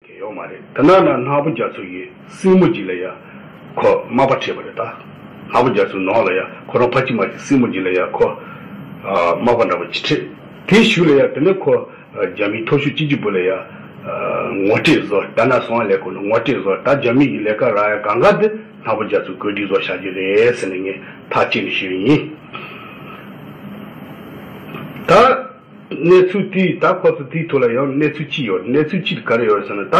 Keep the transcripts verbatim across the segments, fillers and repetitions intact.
གལ་ཡོད་མ་རེད། དེ་ན་ན་སྣ་བུ་རྒྱ་མཚོ་ཡི་སྲིང་མོ་ཅིག་ལ་ཡ་ཁོ་མག་པ་ཁྲིད་པ་རེད་ད། སྣ་བུ་རྒྱ་མཚོའི་ནང་ལ་ཡ་ཁོ་རང་ཕ་གཅིག་མ་གཅིག་སྲིང་མོ་ཅིག་ལ་ཡ་ཁོ་ཨ་མག་པ་འདྲ་པོ་ཅིག་ཁྲིད། དེའི་གཞུག་ལ་ཡ་དེ་ནས་ཁོ་རྒྱ་མིའི་མཐོ་ཤོས་སྤྱི་ཁྱབ་པོ་ལ་ཡ་ངོ་སྤྲོད་བཟོ། རྒྱ་ནག་གསང་བའི་ལས་ཁུངས་ལ་ངོ་སྤྲོད་བཟོ། ད་རྒྱ་མི་ཡི་ལས་ཀ་རག་ཡ་གང་ག་དེ་སྣ་བུ་རྒྱ་མཚོས་བཀོད་སྒྲིག་བཟོ་བྱ་རྒྱུ་རེད་ཟེར་ནས་ངས་ཐག་བཅད་ནས་ཞུས་ཡིན། ད། གནས་ཚུལ་དེའི་ད་ཁོ་ཚོ་དེའི་ཐོག་ལ་ཡང་གནས་ཚུལ་ཅི་ཡོད། གནས་ཚུལ་ཅི་ག་རེ་ཡོད་ཟེར་ན། ད་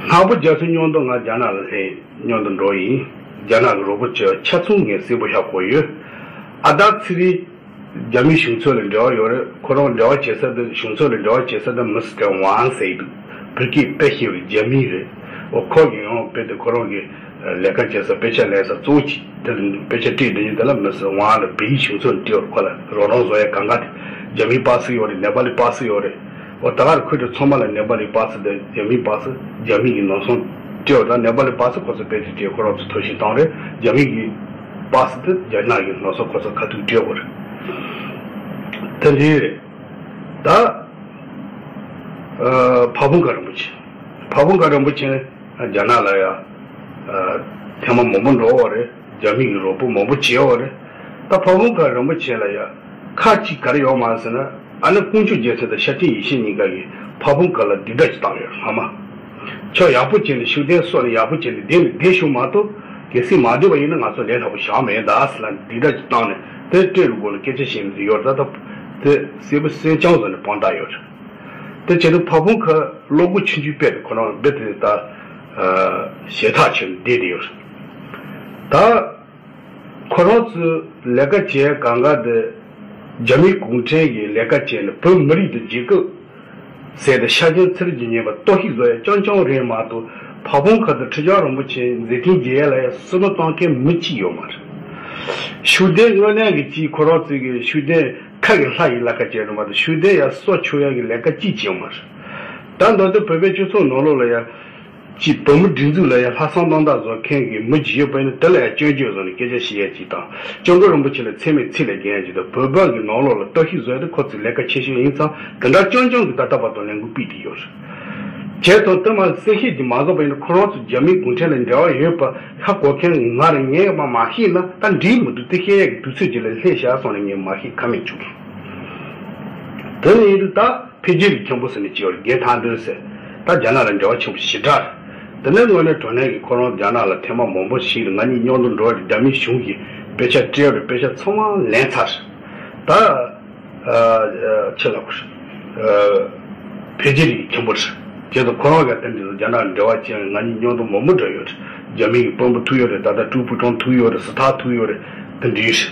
སྔ་པོ་རྒྱ་མཚོ་མཉམ་དུ་ང་རྒྱ་ནག་ལ་སླེབས་མཉམ་དུ་འགྲོ་ཡིན། རྒྱ་ནག་གི་རོགས་པ་བྱས་ཆ་ཚང་ངས་གསལ་པོ་ཤར་གོ་ཡོད། ཨ་ད་ཚེ་རིང་རྒྱ་མིའི་གཞུང་ཚབ་ལ་འབྲེལ་བ་ཡོད་རེད། ཁོ་རང་འབྲེལ་བ་བྱེད་ས་དེ་གཞུང་ཚབ་ལ་འབྲེལ་བ་བྱེད་ས་དེ་མི་སི་ཊར་ཝང་ཟེར་གྱི་འདུག་བོད་སྐད་དཔེ་ཤེས་པའི་རྒྱ་མི་རེད། འོ་ཁོ་གིས་ཡང་དཔེ་དེ་ཁོ་རང་གི་ལས་ཀ་བྱེད་ས་དཔེ་ཆ་ལེན་ས་གཙོ་བོ་གཅིག་དེ་དཔེ་ཆ་སྤྲད་དེ་ཡིན། དེ་ལ་མི་སི་ཝང་ལ་བོད་ཡིག་གཞུང་ཚབ་སྤྲད་ཡོད། ཁོ་ལ་རོགས་རམ་བཟོ་ཡ་གང་ག་དེ་རྒྱ་མིའི་པ་སི་ཡོད་རེད། ནེ་པ་ལི་པ་སི་ཡོད་རེད། འོ་ད་ག་རེ་ཁོས་དེ་ཚང་མ་ལ་ནེ་པ་ལི་པ་སི་དེ་རྒྱ་མིའི་པ་སི་རྒྱ་མི་གི་ནང་སོང་སྤྲད་ཡོད། ད་ནེ་པ་ལི་པ་སི་ཁོ་ཚོ་དཔེ་དེ་སྤྲད་ཁོ་རང་ཚོ་ཐོ་ཤིག་བཏང་རེད། རྒྱ་མི་གི་པ་སི་དེ་རྒྱ་ནག་གི་ནང་སོང་ཁོ་ཚོ་ཁ་ཐུག་སྤྲད་དགོས་རེད། དེ་འདྲའི་རེད། ད་ཨ་ཕ་བོང་ཁ་རིན་པོ་ཆེ། ཕ་བོང་ཁ་རིན་པོ་ཆེ་ནི་རྒྱ་ནག་ལ་ཡ་ཨ་ཐེངས་མ་མང་པོ་འགྲོ་བ་རེད། རྒྱ་མི་གི་རོགས་པ་མང་པོ་བྱས་པ་རེད། ད་ཕ་བོང་ཁ་རིན་པོ་ཆེ་ལ་ཡ་ཁག་ཅིག་ག་རེ་ཡོད་མ་རེད་ཟེར་ན། ཨ་ནི་ཀོང་ཇོ་རྒྱལ་མཚན་དང་ཤཱཀྱ་ཡེ་ཤེས་གཉིས་ཀ་གིས་ཕ་བོང་ཁ་ལ་སྡིག་སྒྲ་ཅིག་བཏང་ཡོད། སྔ་མ་ཁྱོད་ཡག་པོ་བྱས་ནས་ཤུགས་ལྡན་གསོ་ནས་ཡག་པོ་བྱས་ནས་བསྡད་ནས་བསྡད་ཤོག་མ་གཏོགས་གལ་སྲིད་མ་བསྡད་པ་ཡིན་ན་ང་ཚོ་ལས་སླ་པོ་བཞག་མེད་ད་ཟེར་ལ་སྡིག་སྒྲ་ཅིག་བཏང་ནས་དེ་སྤྲེལ་གྱི་སྒོ་ལ་སྐད་ཆ་བཤད་ནས་ཡོད་རེད། ད་ད་དེ་གསལ་པོ་གསལ་རྐྱང་བཟོ་ནས་དཔང་རྟགས་ཡོད་རེད། དེ་བྱས་ན་ཕ་བོང་ཁ་བློ་སྒོ་ཆུང་ཆུང་སྤེལ་ཏེ་ཁོ་རང་རྦད་དེ་ད་ཞེ་ཐག་ཆོད་ནས་བསྡད་དེ་ཡོད་རེད། ད་ཁོ་རང་ཚོའི་ལས་ཀ་བྱེད་གང་ག་དེ་རྒྱ་མིའི་གུང་ཁྲན་གྱི་ལས་ཀ་བྱས་ནས་བོད་མི་རིགས་དང་རྒྱལ་ཁབ་ཟེར་ཏེ་ཤ་ཞེན་ཚེ་རིང་གི་ཉེས་པ་གཏོར་བཤིག་བཟོ་ཡ་རྐྱང་རྐྱང་རེད་མ་གཏོགས་ཕ་བོང་ཁ་དང་ཁྲི་བྱང་རིན་པོ་ཆེ་མཛད་འཕྲིན་རྒྱས་ཡ་ལ་ཡ་བསམ་བློ་བཏང་མཁན་མི་གཅིག་ཡོད་མ་རེད། ཤུགས་ལྡན་དངོས་གནས་ཀྱི་གཅིག་ཁོ་རང་ཚོའི་གི་ཤུགས་ལྡན་ཁ་གི་ལྷ་ཡི་ལས་ཀ་བྱས་རེད་མ་གཏོགས་ཤུགས་ལྡན་ཡ་སྲོག་ཆོད་ཡ་གི་ལས་ཀ་གཅིག་བྱས་ཡོད་མ་རེད། ད་མདོ་སྟོད་བོད་པའི་སྤྱི་ཚོགས་ནང་ལོགས་ལ་ཡ། གཅིག་བོད་མི་སྒྲིག་འཛུགས་ལ་ཡ་ལྷག་བསམ་རྣམ་དག་བཟོ་མཁན་གྱི་མི་ཅིག་ཡོད་པ་ཡིན་ན་དེ་ལ་ཡ་སྐྱོན་བརྗོད་བཟོ་ནས་སྐད་ཆ་བཤད་ཡ་ཅིག་དང་། སྐྱབས་མགོན་རིན་པོ་ཆེ་ལ་མཚན་སྨད་ཚིག་ལ་འགན་ཡ་ཅིག་དང་། བོད་པ་གི་ནང་ལོགས་ལ་གཏོར་བཤིག་བཟོ་ཡ་དེ་ཁོ་ཚོའི་ལས་ཀ་ཆེ་ཤོས་ཡིན་ཙང་དེ་འདྲ་རྐྱང་རྐྱང་གི་ད་ལྟ་བར་དུ་ལས་འགུལ་སྤེལ་བསྡད་ཡོད་རེད། བྱས་ཙང་དེ་མ་གསལ་བཤད་ཅིག་མ་བཟོ་བ་ཡིན་ན་ཁོ་རང་ཚོ་རྒྱ་མིའི་གུང་ཁྲན་ལ་འབྲེལ་བ་ཡོད་པ་ཧ་གོ་མཁན་ང་རང་ངས་མ་མ་ཤེས་ན་ད་འགྲིག་མི་འདུག་དེ་བཤད་ཡ་གི་དུས་ཚོད་ཅིག་ལ་སླེབས་ཤག་སོང་ནས་ངས་མ་ཤེས་ཁ་མེད་བྱུང་། དེ་ནས་ཡིན་དུས་ད། འཕེལ་རྒྱས་ཀྱི་མཁན་པོ་ཟེར་ནས་ཅིག་ཡོད་རེད། རྒན་ཐང་འདོན་ཟེར། ད་རྒྱ་ནག་ལ་འབྲེལ་བ་ཆེན་པོ་ཞེ་དྲག་རེད། དེ་ནས་དངོས་གནས་དྲང་གནས་ཀྱི་ཁོ་རང་རྒྱ་ནག་ལ་ཐེངས་མ་མང་པོ་ཞིག་ལ་ང་གཉིས་མཉམ་དུ་འགྲོ་བ་རེད། རྒྱ་མིའི་གཞུང་གིས་དཔེ་ཆ་སྤྲད་རེད། དཔེ་ཆ་ཚང་མ་ལེན་ཚར་རེད། ད་ཨ་ཨ་ཆེ་ལ་གོ་རེད། ཨ་འཕེལ་རྒྱས་ཀྱི་མཁན་པོ་རེད། བྱས་ཙང་ཁོ་རང་ག་དེ་འདྲ་རྒྱ་ནག་ལ་འབྲེལ་བ་ཅན་ང་གཉིས་མཉམ་དུ་མང་པོ་འགྲོ་ཡོད་རེད། རྒྱ་མི་གི་དཔོན་པོ་ཐུག་ཡོད་རེད། ད་ལྟ་ཀྲུའུ་ཕུའུ་ཀྲང་ཐུག་ཡོད་རེད། སི་ཐག་ཐུག་ཡོད་རེད། དེ་འདྲ་རེད།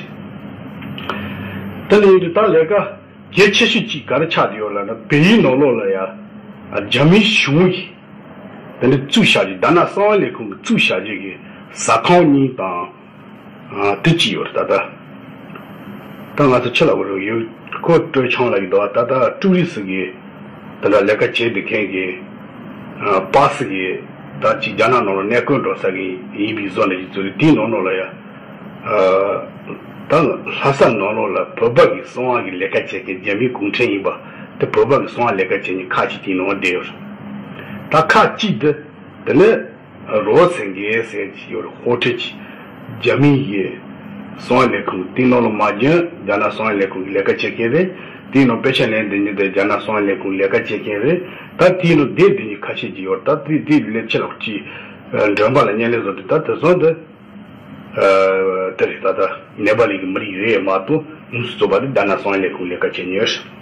དེ་ལས་ཡིན་དུས་ད་ལས་ཀ་གལ་ཆེ་ཤོས་གཅིག་ག་རེ་ཆགས་བསྡད་ཡོད་ལབ་ན། བལ་ཡུལ་ནང་ལོགས་ལ་ཡ་རྒྱ་མིའི་གཞུང་གིས་དེ་འདྲ་བཙུགས་བཞག་རྒྱུ། རྒྱ་ནག་གསང་བའི་ལས་ཁུངས་ཀྱིས་བཙུགས་བཞག་རྒྱུ་གི་ཟ་ཁང་གཉིས་དང་། ཨ་དེ་གཅིག་ཡོད་རེད། ད་ལྟ་ད་ང་ཚོ་ཕྱི་ལ་བ་རུ་ཡོད་ཁོ་སྤྲོ་འཆམ་ལ་ཡོད་དོ། ད་ལྟ་ཀྲུའུ་རི་སི་གི་དེ་འདྲ་ལས་ཀ་བྱེད་བསྡད་མཁན་གྱི་ཨ་པ་སི་གི་ད་ཅིག་རྒྱ་ནག་ནང་ལ་གནས་སྐོར་འགྲོ་ས་གི་ཡིན་པའི་བཟོ་འདྲ་ཞིག་བཙུགས་རེད། དེའི་ནང་ལོགས་ལ་ཡ། ད་ལྷ་ས་ནང་ལོགས་ལ་བོད་པ་གི་གསང་བ་གི་ལས་ཀ་བྱེད་མཁན་རྒྱ་མིའི་གུང་ཁྲན་ཡིན་པ་དེ་བོད་པ་གི་གསང་བ་ལས་ཀ་བྱེད་མཁན་ཁག་ཅིག་དེའི་ནང་བསྡད་ཡོད་རེད། ད་ཁག་གཅིག་དེ་དེ་ནས་རོ་སེང་གེ་ཟེར་གྱི་ཡོད་རེད། ཧོ་ཁྲེ་གྱི་རྒྱ་མི་ཡི་གསང་བ་ལས་ཁུངས་དེའི་ནང་ལ་མ་འཇོན་རྒྱ་ནག་གསང་བ་ལས་ཁུངས་ཀྱི་ལས་ཀ་བྱེད་མཁན་རེད། དེའི་ནང་དཔེ་ཆ་ལེན་བསྡད་མཁན་དེ་རྒྱ་ནག་གསང་བ་ལས་ཁུངས་ཀྱི་ལས་ཀ་བྱེད་མཁན་རེད། ད་དེའི་ནང་བསྡད་བསྡད་མཁན་ཁ་ཤས་ཅིག་ཡོད་རེད། ད་དེ་དེ་ལས་ཕྱི་ལོགས་ཀྱི་མགྲོན་པ་ལ་བརྙན་ལེན་བཟོ་དུས་ད་དེ་ཚོ་འདི། ཨ་དེ་རེད། ད་ལྟ་ནེ་པ་ལི་གི་མི་རིགས་རེད་མ་གཏོགས་དངོས་སུ་རྫོགས་པ་དེ་རྒྱ་ནག་གསང་བའི་ལས་ཁུངས་ལས་ཀ་བྱེད་མྱོང་རེད།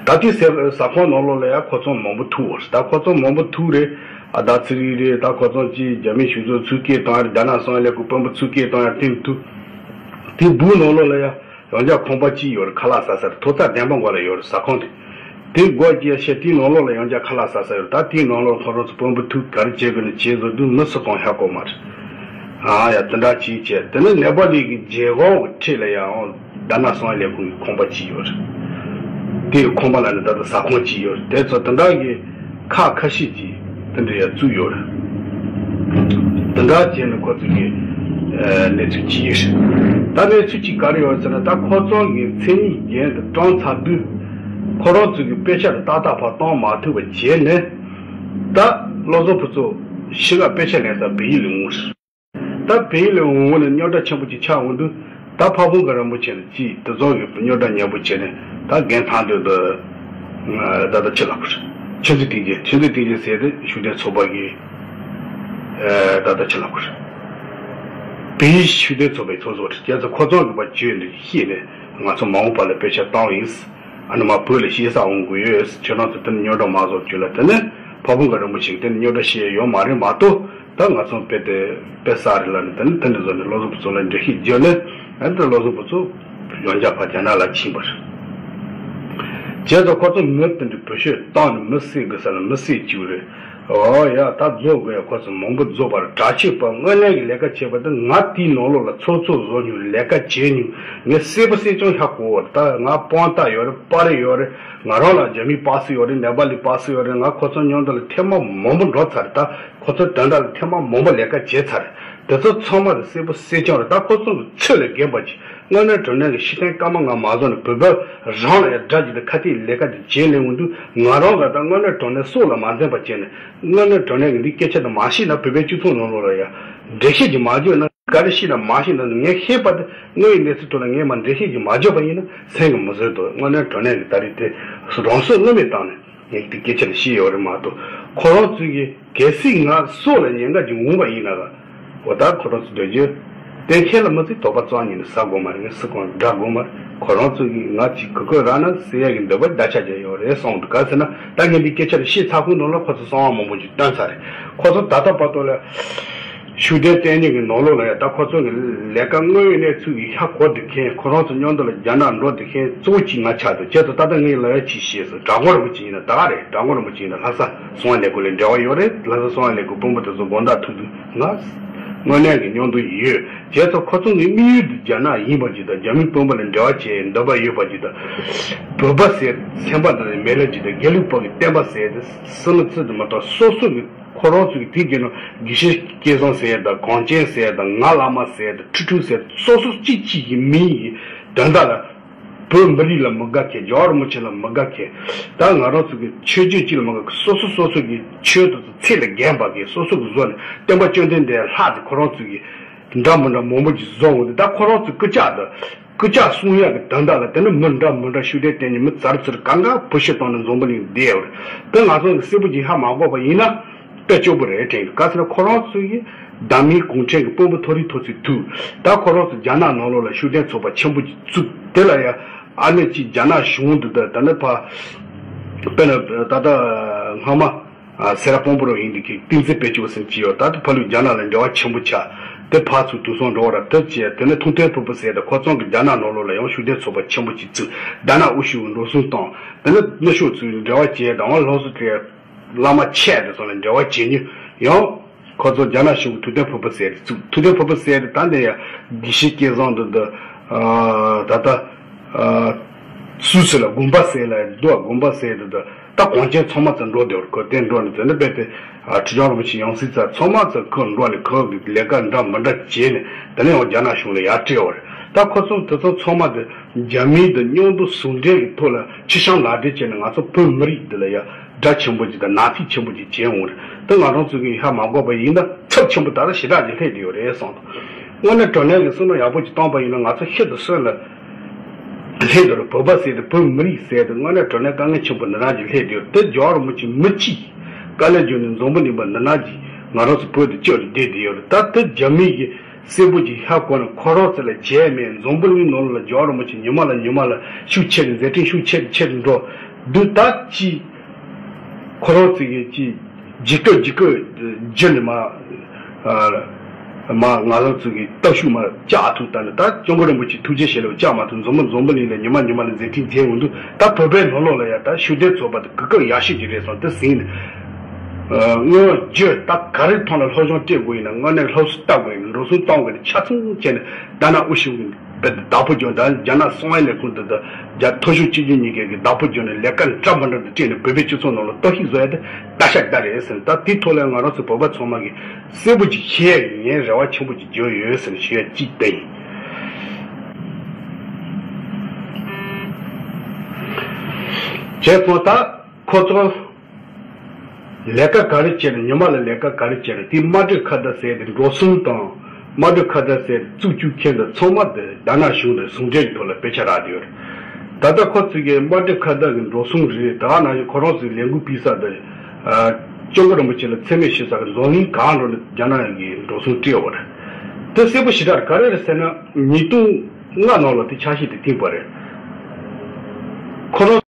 ད་ལྟའི་ཟ་ཟ་ཁང་ནང་ལོགས་ལ་ཡང་ཁོ་ཚོ་མང་པོ་ཐུག་ཡོད་རེད། ད་ཁོ་ཚོ་མང་པོ་ཐུག་རེད། ཨ་ད་ཚེ་རིང་རེད། ད་ཁོ་ཚོ་ཅིག་རྒྱ་མི་གཞུང་ཚབ་ཚུར་སྐད་བཏང་ཡ་རེད། རྒྱ་ནག་གསང་བའི་ལས་ཁུངས་དཔོན་པོ་ཚུར་སྐད་བཏང་ཡ་དེ་ཐུག་དེ་སྦུག་ནང་ལོགས་ལ་ཡང་། ཡང་བསྐྱར་ཁང་པ་གཅིག་ཡོད་རེད། ཁ་ལག་ཟ་ས་རེད། ཐོག་རྩེག་འདན་མ་མགོ་ལ་ཡོད་རེད། ཟ་ཁང་དེ། དེ་སྒོ་བརྒྱབ་བྱས་དེའི་ནང་ལོགས་ལ་ཡང་བསྐྱར་ཁ་ལག་ཟ་ས་ཡོད་རེད། ད་དེའི་ནང་ལོགས་ཁོ་རང་ཚོ་དཔོན་པོ་ཐུག་ག་རེ་བྱེད་དགོས་ན་བྱེད་བཟོ་དུས་མི་སུ་གང་ཧ་གོ་མ་རེད། ཨ་ཡ་དེ་འདྲ་ཅིག་བྱས། དེ་ནས་ནེ་པ་ལི་གི་རྒྱལ་ཁབ་ཀྱི་འཁྲིས་ལ་ཡང་རྒྱ་ནག་གསང་བའི་ལས་ཁུངས་ཀྱི་ཁང་པ་གཅིག་ཡོད་རེད། དེའི་ཁང་པ་ལ་ནི་ད་ལྟ་ཟ་ཁང་གཅིག་ཡོད་རེད། དེ་ཚོ་དེ་འདྲ་གི་ཁག་ཁ་ཤས་ཀྱིས། དེ་འདྲ་ཡ་བཙུགས་ཡོད་རེད། དེ་འདྲ་བྱས་ནས་ཁོ་ཚོ་གི་ཨ་གནས་ཚུལ་ཅིག་ཡོད་རེད། ད་གནས་ཚུལ་ཅིག་ག་རེ་ཡོད་ཟེར་ན། ད་ཁོ་ཚོ་གི་མཚན་ཉིད་རྒྱན་དེ་བཀྲམ་ཚར་དུས། ཁོ་རང་ཚོ་གི་དཔེ་ཆ་ཏག་ཏག་ཕར་གཏོང་མ་ཐུབ་པ་བྱས་ནས། ད་བློ་བཟང་ཕུན་ཚོགས་ཤི་ཁ་དཔེ་ཆ་ལེན་ས་བལ་ཡུལ་ལ་འོང་། ད་བལ་ཡུལ་ལ་འོང་ནས་རྙོག་དྲ་ཆེན་པོ་ཅིག་ཆགས་འོང་དུས། ད་ཕ་བོང་ཁ་རིན་པོ་ཆེ་ལ་ཅིག་དེ་ཚོ་གི་རྙོག་དྲ་ཉེ་པོ་བྱས་ནས། ད་རྒན་ཐང་སྟོད་དུ་ད་ལྟ་ཕྱི་ལ་ཁུར་ཆོས་འཛིན་བསྟན་འཛིན་ཆོས་འཛིན་བསྟན་འཛིན་ཟེར་ཏེ་ཤུགས་ལྡན་ཚོགས་པ་གི་ད་ལྟ་ཕྱི་ལ་ཁུར་བལ་ཡུལ་ཤུགས་ལྡན་ཚོགས་པའི་ཚོགས་གཙོ་རེད། རྒྱལ་ཚོགས་ཁོ་ཚོ་གི་བར་བརྗོད་འདི་ཤེས་ནས། ང་ཚོ་མ་འོངས་པ་ལ་དཔེ་ཆ་བཏང་ཡིན། ཨ་ནི་མ་བོད་ལ་གཤེགས་ས་འོང་དགོས་ཡོད། ཁྱེད་རང་ཚོ་དེ་ནི་རྙོག་དྲ་མ་བཟོ་རྒྱུ་ལ། དེ་ནི་ཕ་བོང་ཁ་རིན་པོ་ཆེ་གིས་དེ་ནི་རྙོག་དྲ་བཤད་ཡོད་མ་རེད་མ་གཏོགས། ད་ང་ཚོ་དཔེ་དེ་དཔེ་ས་རེད་ལ་ནི། དེ་ནི་དེ་འདྲ་བཟོ་ནས་བློ་བཟང་ཕུན་ཚོགས་ལ་འགྲེལ་བཤད་བརྒྱབ་ནས། ཨ་ནི་ད་བློ་བཟང་ཕུན་ཚོགས་ཡང་བསྐྱར་ཕར་རྒྱ་ནག་ལ་ཕྱིན་པ་རེད། བྱས་ཙང་ཁོ་ཚོ་མི་དེ་འདྲ་བོད་ཤོད་བཏང་ནས་མི་བསད་དགོས་ས་ལ་མི་བསད་བཅུག་རེད། ཨོ་ཡ། ད་རྫོགས་དགོས་ཡ། ཁོ་ཚོ་མང་པོ་རྫོགས་པ་རེད། དྲག་ཆས་པ་དངོས་གནས་ཀྱི་ལས་ཀ་བྱས་པ་དེ། ང་དེའི་ནང་ལོགས་ལ་ཚོགས་གཙོ་བཟོ་མྱོང་། ལས་ཀ་བྱས་མྱོང་། ངས་གསལ་པོ་གསལ་རྐྱང་ཧ་གོ་བ་རེད། ད་ང་དཔང་རྟགས་ཡོད་རེད། པར་རིས་ཡོད་རེད། ང་རང་ལ་རྒྱ་མིའི་པར་སི་ཡོད་རེད། ནེ་པ་ལིའི་པར་སི་ཡོད་རེད། ང་ཁོ་ཚོ་མཉམ་དུ་ལ་ཐེངས་མ་མང་པོ་འགྲོ་ཚར་རེད། ད་ཁོ་ཚོ་དོན་དག་ལ་ཐེངས་མ་མང་པོ་ལས་ཀ་བྱས་ཚར་རེད། དེ་ཚོ་ཚང་མ་ལ་གསལ་པོ་གསལ་རྐྱང་རེད། ད་ཁོ་ཚོ་གི་ཚོད་ལས་རྒན་པ་ཅིག་དངོས་གནས་དྲང་གནས་ཀྱི་ཤི་ཐན་སྐར་མ་ལྔ་མ་བཟོ་ནས། བོད་པ་རང་ལ་ཡང་དགྲ་ཅིག་དང་ཁ་གཏད་ལས་ཀ་དེ་བྱེད་ལས་འོང་དུས། ང་རང་ལ་ད་དངོས་གནས་དྲང་གནས་སྲོག་ལ་མ་འཛེམ་པ་བྱས་ནས། དངོས་གནས་དྲང་གནས་ཀྱི་འདི་སྐད་ཆ་དེ་མ་བཤད་ན། བོད་པའི་སྤྱི་ཚོགས་ནང་ལོགས་ལ་ཡང་འགྲེལ་བཤད་ཅིག་མ་བརྗོད་ན། ག་རེ་བཤད་ན་མ་བཤད་ན། ངས་ཤེས་པ་དེ། དངོས་ཡོད་གནས་ཚུལ་ཐོག་ལ་ངས་མར་འགྲེལ་བཤད་ཅིག་མ་བརྗོད་པ་ཡིན་ན་སེམས་ཀྱིས་མི་བཟོད་དོ། དངོས་གནས་དྲང་གནས་ཀྱི་ད་རེས་དེ་རང་སྲོག་བློས་མེད་བཏང་ནས། ངས་འདི་སྐད་ཆ་ལ་བཤད་ཡོད་རེད་མ་གཏོགས། ཁོ་རང་ཚོས་ཀྱི་གལ་སྲིད་ང་སྲོག་ལ་ཉེན་ཁ་ཅིག་འོང་བ་ཡིན་ན་ལ། འོ་ད་ཁོ་རང་ཚོ་འདོད་རྒྱུ། གཏན་འཁེལ་ལ་མི་ཚེ་དོགས་པ་རྩ་ཉིད་ནས་ཟ་དགོས་མ་རེད། ངས་སུ་གང་འདྲ་དགོས་མ་རེད། ཁོ་རང་ཚོ་གིས་ང་ཅིག་གི་གོ་ར་ན་ཟེར་ཡ་གི་འདོད་པ་བརྡ་ཆད་ཀྱི་ཡོད་རེད་གསུངས་འདུག་ག་ཟེར་ན། ད་ངས་འདི་སྐད་ཆ་ལ་བཤད་ཚར་ཁུངས་ནང་ལ་ཁོ་ཚོ་གསང་བ་མང་པོ་ཅིག་བཏོན་ཚར་རེད། ཁོ་ཚོ་ད་ལྟ་བར་དུ་ལ། ཤུགས་ལྡན་བསྟན་འཛིན་གྱི་ནང་ལོགས་ལ་ཡང་ད་ཁོ་ཚོ་གི་ལས་ཀ་དངོས་ཡོད་གནས་ཚུལ་གྱི་ཧ་གོ་བསྡད་མཁན། ཁོ་རང་ཚོ་མཉམ་དུ་ལ་རྒྱ་ནག་འགྲོ་བསྡད་མཁན་གཙོ་བོ་གཅིག་ང་ཆགས་འདུག་བྱས་ཙང་ད་ལྟ་ངས་ལབ་ཡ་ཅིག་བཤད་སོང་། གྲྭ་སྐོར་རིན་པོ་ཆེ་ཡིན་ན་ད་ག་རེད། གྲྭ་སྐོར་རིན་པོ་ཆེ་ཡིན་ན་ལྷ་ས་གསང་བ་ལས་ཁུངས་ལ་འབྲེལ་བ་ཡོད་རེད། ལྷ་ས་གསང་བ་ལས་ཁུངས་དཔོན་པོ་དེ་ཚོ་དགོང་དག་ཐུག་དུས་ང་དངོས་གནས་ཀྱི་མཉམ་དུ་ཡོད། བྱས་ཙང་ཁོ་ཚོ་གི་དམིགས་ཡུལ་དེ་རྒྱ་ནག་ཡིན་པ་ཅིག་དང་། རྒྱ་མི་དཔོན་པོ་ལ་འབྲེལ་བ་བྱེད་འདོད་པ་ཡོད་པ་ཅིག་དང་། བོད་པ་ཟེར་ཚན་པ་དང་མེད་ལ་ཅིག་དང་། དགེ་ལུགས་པ་གི་བསྟན་པ་ཟེར་དེ་སུ་ནི་ཚུལ་དུ་མ་གཏོགས། སོ་སོ་གི་ཁོ་རང་ཚོ་གི་དེ་གི་ནང་དགེ་བཤེས་སྐལ་བཟང་ཟེར་དང་། གངས་ཅན་ཟེར་དང་། ང་བླ་མ་ཟེར་དང་། ཁྲི་ཁྲུང་ཟེར། སོ་སོ་གཅིག་གཅིག་གི་མིང་ཡི་དོན་དག་ལ། བོད་མི་རིགས་ལ་མི་དགའ་མཁན། རྒྱལ་བ་རིན་པོ་ཆེ་ལ་མི་དགའ་མཁན། ད་ང་རང་ཚོ་གི་ཆོས་བརྒྱུད་གཅིག་ལ་མི་དགའ་མཁན། སོ་སོ་སོ་སོ་གི་ཆོས་དང་ཚེ་ལ་འགན་འབག་མཁན། སོ་སོ་གི་བཟོ་ནས་སྟོན་པ་བཅོམ་ལྡན་འདས་ལྷག་ཏུ་ཁོ་རང་ཚོ་གི་འདྲ་མི་འདྲ་མང་པོ་ཅིག་བཟོ་འོང་དུས། ད་ཁོ་རང་ཚོའི་སྐུ་ཕྱག་དང་སྐུ་ཕྱག་སྲུང་ཡག་གི་དོན་དག་ལ་དེ་ནི་མི་འདྲ་མི་འདྲ་ཤུགས་ལྡན་བསྟན་འཛིན་མི་ཙར་ཙིར་གང་ག་བོད་ཕྱི་ཐོག་ནས་འཛམ་བུ་གླིང་བསྡད་ཡོད་རེད། དེ་ང་ཚོ་གི་གསལ་པོ་ཅིག་ཧ་མ་གོ་བ་ཡིན་ན། དཔེ་སྐྱོ་པོ་རེད་དྲན་གི། ག་ཟེར་ན་ཁོ་རང་ཚོ་གིས་བདག་མེད་གུང་ཁྲན་གྱི་དཔོན་པོ་མཐོ་རིས་མཐོ་ཚད་དུ། ད་ཁོ་རང་ཚོ་རྒྱ་ནག་ནང་ལོགས་ལ་ཤུགས་ལྡན་ཚོགས་པ་ཆེན་པོ་ཅིག་བཙུགས། དེ་ལ་ཡང་ཨ་ནེ་ཅིག་རྒྱ་ནག་གཞུང་དུ། ད་ད་ནི་ཕ་དཔེར་ན་ད་ལྟ་སྔ་མ་ཨ་སེ་ར་དཔོན་པོ་རང་ཡིན་འདུག་གི། བསྟན་འཛིན་དཔལ་སྐྱོར་ཟེར་གྱི་ཡོད། ད་ཕ་ལུ་རྒྱ་ནག་ལ་འབྲེལ་བ་ཆེན་པོ་ཆགས། དེ་ཕར་ཚུར་དུས་སང་འགྲོ་བ་ར་དེ་བྱས། དེ་ནས་ཐུབ་བསྟན་ཕུར་བུ་ཟེར་ད་ཁོ་ཚང་གི་རྒྱ་ནག་ནང་ལོགས་ལ་ཡང་ཤུགས་ལྡན་ཚོགས་པ་ཆེན་པོ་ཅིག་བཙུགས། རྒྱ་ནག་དབུ་བཞུགས་འགྲོ་སོང་བཏང་། དེ་ནས་ནུབ་ཕྱོགས་ཚུར་འབྲེལ་བ་བྱས། དང་བ་ལྷོ་སུ་ཏྲེ། བླ་མ་ཆེ་དེ་ཚོ་ལ་འབྲེལ་བ་བྱེད་མྱོང་། ཡང་ཁོ་ཚོ་རྒྱ་ནག་གཞུང་གིས་ཐུབ་བསྟན་ཕུར་བུ་ཟེར་བཙུགས། ཐུབ་བསྟན་ཕུར་བུ་ཟེར་དེ་ད་འདི་ཡ་དགེ་བཤེས་སྐལ་བཟང་དུ་འདི། ད་ལྟ་སུད་སི་ལ་དགོན་པ་ཟེར་ལ་འདུག་དགོན་པ་ཟེར་དེ་འདི་ད་གངས་ཅན་ཚང་མ་ཚོ་འགྲོ་བསྡད་ཡོད་རེད། ཁོ་དེ་འགྲོ་ནས་དེ་ནས་རྦད་དེ་ཁྲི་བྱང་རིན་པོ་ཆེ་ཡང་སྲིད་ཚར། ཚང་མ་ཚོ་ཁོ་འགྲོ་ནས་ཁོ་གི་ལས་ཀ་འདྲ་མི་འདྲ་བྱས་ནས། དེ་ནས་ཡང་རྒྱ་ནག་གཞུང་ལ་ཡར་སྤྲད་ཡོད་རེད། ད་ཁོ་ཚོ་དེ་ཚོ་ཚང་མ་དེ་རྒྱ་མིའི་དེ་མཉམ་དུ་ཟུང་འབྲེལ་གྱི་ཐོག་ལ་ཕྱི་བཤམས་ལག་འབྲེལ་བྱས་ནས་ང་ཚོ་བོད་མི་རིགས་འདི་ལ་ཡ། དགྲ་ཆེན་པོ་ཅིག་དང་ནག་ཐིག་ཆེན་པོ་ཅིག་བྱས་འོང་རེད། དེ་ང་རང་ཚོ་གིས་ཧ་མ་གོ་བ་ཡིན་ན་ཚབས་ཆེན་པོ་ད་ལྟ་ཞེ་དྲག་ཅིག་སླེབས་བསྡད་ཡོད་རེད་བསམ་སོང་། དངོས་གནས་དྲང་གནས་ཀྱི་བསམ་བློ་ཡག་པོ་ཅིག་བཏང་པ་ཡིན་ན། ང་ཚོ་ཤིན་ཏུ་སོན་ལ་སླེབས་འདུག་རེད། བོད་པ་ཟེར་དེ། བོད་མི་རིགས་ཟེར་དེ། དངོས་གནས་དྲང་གནས་དཀའ་ངལ་ཆེན་པོ་འདི་འདྲ་ཅིག་སླེབས་བསྡད་ཡོད་རེད། དེ་རྒྱལ་བ་རིན་པོ་ཆེ་མི་གཅིག་དཀའ་ལས་བརྒྱབ་ནས་འཛམ་བུ་གླིང་པ་འདི་འདྲ་ཅིག་ང་རང་ཚོ་བོད་དུ་བསྐྱོད་ནས་བསྡད་བསྡད་ཡོད་རེད། ད་དེ་རྒྱ་མི་གིས་གསལ་པོ་ཅིག་ཧ་གོ་ནས་ཁོ་རང་ཚོ་ལ་བྱས་མེད། འཛམ་བུ་གླིང་ནང་ལ་རྒྱལ་བ་རིན་པོ་ཆེ་ཉི་མ་ལ་ཉི་མ་ལ་ཤུགས་ཆེ་རུ། མཛད་འཕྲིན་ཤུགས་ཆེ་རུ་ཆེ་རུ་འགྲོ་འདུག་ད་ཅི་ཁོ་རང་ཚོ་གིས་ཅི་ཇི་སྐད་ཇི་སྐད་བརྒྱུད་ནས་མ་མ་ང་རང་ཚོ་གི་སྟོབས་ཤུགས་མ་བཅག་ཐུབ། ད་ནི་ད་སྐྱབས་མགོན་རིན་པོ་ཆེ་ཐུགས་རྗེ་ཆེ་ལབ་བཅག་མ་ཐུབ། འཛམ་བུ་འཛམ་བུ་གླིང་ལ་ཉི་མ་ཉི་མ་ལ་མཛད་འཕྲིན་རྒྱས་འོང་དུས། ད་བོད་པའི་ནང་ལོགས་ལ་ཡ་ད་ཤུགས་ལྡན་ཚོགས་པ་དེ་གོ་སྐབས་ཡག་ཤོས་ཅིག་རེད་བསམ། དེ་ཟིན་ནས། ཨ། སྔོན་བརྗོད་ད་ག་རེ་ཐོག་ནས་སློབ་སྦྱོང་སྤྲད་དགོས་ཡིན་ན། དངོས་གནས་སློབ་གསོ་ལྟ་དགོས་ཡིན་ན། འགྲོ་སོང་གཏོང་དགོས་ཡིན་ན། ཆ་ཚང་བྱས་ནས་ད་ནང་དབུ་བཞུགས་ཀྱི་དཔེ་དེ་བདག་པོ་རྒྱག། ད་རྒྱ་ནག་གསང་བའི་ལས་ཁུངས་དེ་དང་རྒྱ་མཐོ་ཤོས་སྤྱི་ཁྱབ་གཉིས་ཀའི་གི་བདག་པོ་རྒྱག་ནས་ལས་ཀ་འདྲ་མི་འདྲ་དེ་སྤྲད་ནས་བོད་པའི་སྤྱི་ཚོགས་ནང་ལ་གཏོར་བཤིག་བཟོ་ཡ་དེ་ལྟ་ཤ་ལྟ་རེད་ཟེར་ནས། ད་དེའི་ཐོག་ལ་ང་རང་ཚོ་བོད་པ་ཚང་མ་གིས་གསལ་པོ་ཅིག་ཤེས་ཡ་གི་ངས་རེ་བ་ཆེན་པོ་ཅིག་བརྗོད་ཡོད་ཟེར་ནས་ཞུ་ཡ་གཅིག་དེ་ཡིན། བྱས་ཙང་ད་ཁོ་ཚོ་ལས་ཀ་ག་རེ་བྱས་ནས། ཉི་མ་ལ་ལས་ཀ་ག་རེ་བྱས་ནས། དེ་དམར་དྲི་ཁ་བརྡ་ཟེར་དེ་འགྲོ་སོང་དང་། དམར་དྲི་ཁ་བརྡ་ཟེར་དེ་བཙུགས་བཅུག་མཁན་དང་ཚང་མ་དེ་རྒྱ་ནག་གཞུང་དང་ཟུང་འབྲེལ་གྱི་ཐོག་ལ་དཔེ་ཆ་རག་བསྡད་ཡོད་རེད། ད་ལྟ་ཁོ་ཚོ་གིས་དམར་དྲི་ཁ་བརྡ་གི་འགྲོ་སོང་རེད། ད་ག་ནང་བཞིན་ཁོ་རང་ཚོའི་ལས་འགུལ་སྤེལ་ས་དེ་ཨ་སྐྱབས་མགོན་རིན་པོ་ཆེ་ལ་མཚན་སྨད་ཞུ་ས་གི་འཛམ་གླིང་གང་འགྲོ་ནས་རྒྱ་ནག་གི་འགྲོ་སོང་སྤྲད་ཡོད་རེད། དེ་གསལ་པོ་ཞེ་དྲག་རེད། ག་རེ་རེད་ཟེར་ན། ཉིས་སྟོང་ལྔ་ནང་ལ་དེ་ཆ་ཤས་དེ་བཏིང་པ་རེད། ཁོ་རང་